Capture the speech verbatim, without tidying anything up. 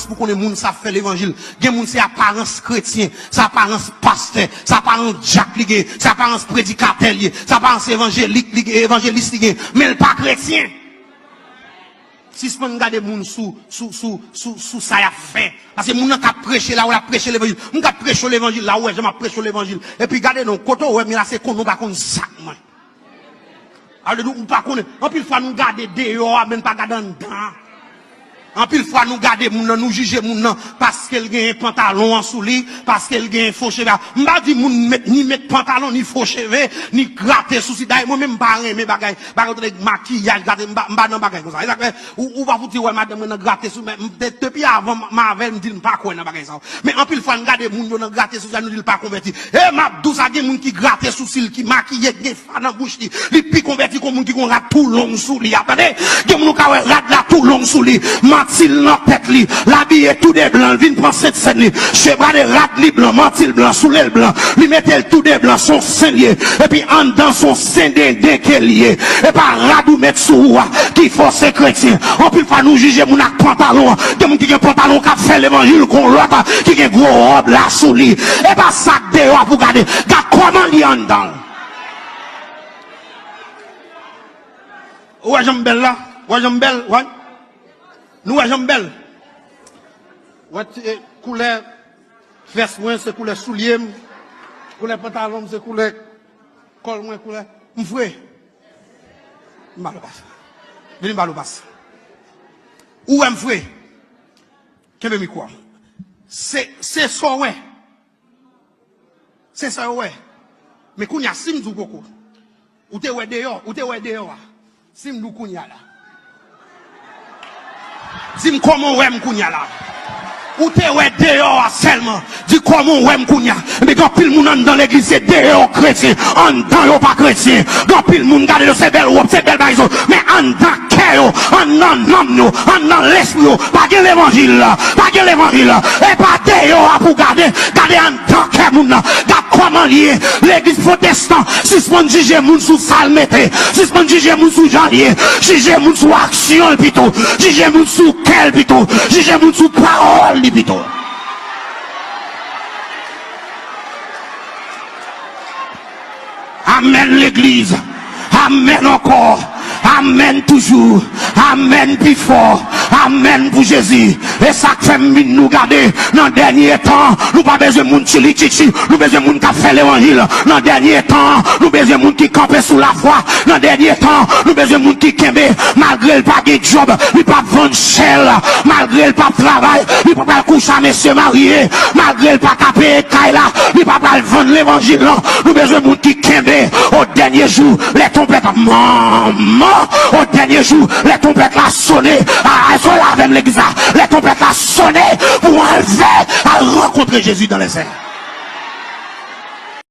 Pou konnen moun sa ap fè levanjil. Gen moun se aparans kretyen, se aparans pastè, se aparans dyak li gen, se aparans predikatè li ye, se aparans evanjelik li gen, evanjelis li gen, men l pa kretyen. Sispann gade moun sou, sou, sou, sou, sou sa y ap fè. Paske moun nan k ap preche la, ou l ap preche levanjil. Moun k ap preche levanjil la, ou wè jan m ap preche levanjil. Epi gade non, kote w wè m ye la, se konnen w pa konn sa k mwen. Ale nou, ou pa konnen. Anpil fwa nou gade deyò a, men n pa gade anndan an. Anpil fwa nou gade moun nan, nou jije moun nan paske l genyen pantalon an sou li, paske l genyen fo cheve a. M pa di moun met, ni met pantalon, ni fo cheve, ni grate sousi. Dayè, mwen menm m pa renmen bagay, bagay yo tande makiyaj, grate, m pa, m pa nan bagay konsa. E sa k fè, ou, ou pa fouti wè madanm mwen nan grate sou, men m, de-, depi avan m, m avè l, m di l m pa kwè nan bagay sa yo. Men anpil fwa n gade moun yo nan grate sou sa, nou di l pa konvèti. E m ap di w sa, gen moun ki grate sousi l, ki makiye, ki gen fa nan bouch li. Li pi konvèti ke yon moun ki gen yon rad tou long sou li a. Tande, gen moun ou ka wè rad la tou long sou li, manti l nan tèt li, l abiye tou de blan, l vin pran Sentsèn li, chevale rad li blan, manti l blan, soulye l blan, li mete l tou de blan, se yon sen l ye. Epi anndan se yon sen denden ke l ye. E pa rad ou met sou ou a ki fè w se kretyen. Anpil fwa nou jije moun ak pantalon an. Gen moun ki gen pantalon k ap fè levanjil, gon lòt ki gen gwo wòb la sou li. E pa sa k deyò a pou gade. Gad kòman li anndan. Ou wè jan m bèl la? Ou wè jan m bèl? Wè? Nou wè jan m bèl? Wè ti, e, koulè vès mwen se koulè soulye m, koulè pantalon m se koulè kòl mwen, koulè m fre. M ba l ou pas. Vini m ba l ou pas. Ou wè m fre. Kenbe mikwo a. Se, se sa w wè. Se sa yo wè. Men kounye a, si m di w koko, ou te wè deyò, ou te wè deyò a. Si m di w kounye a la. Di m kòman w wè m kounye a la. Ou te wè deyò a sèlman. Di kòman w wè m kounye a. Men gen anpil moun anndan legliz, se deyò kretyen. Anndan yo pa kretyen. Gen anpil moun, gade yo, se bèl wòb, se bèl bagay yo. Men anndan kè yo, anndan nanm yo, anndan lespri yo, pa gen levanjil. Pa gen levanjil. E pa deyò a pou gade. Gade anndan kè moun nan. Gad kòman l ye. Legliz pwotestan, sispann jije moun sou sa l mete. Sispann jije moun sou jan l ye. Jije moun sou aksyon l pito. Jije moun sou kè l pito. Jije moun sou pawòl li pito. Amèn, legliz. Amèn ankò. Amèn toujou. Amèn pi fò. Amèn pou Jezi. E sa k fè m vin nou gade nan dènye tan. Nou pa bezwen moun tchili tchitchi. Nou bezwen moun k ap fè levanjil. Nan dènye tan, nou bezwen moun ki kanpe sou lafwa. Nan dènye tan, nou bezwen moun ki kenbe. Malgre l pa gen djòb, li p ap vann chè l. Malgre l p ap travay, li pa pral kouche a mesye marye. Malgre l pa ka peye kay la, li pa pral vann levanjil lan. Nou bezwen moun ki kenbe. O dènye jou, lè twonpèt la, manman, o dènye jou, lè twonpèt la sone, a, a, sou la avè m legliz la, lè twonpèt la sone pou anlve, al rankontre Jezi dan lèsyèl.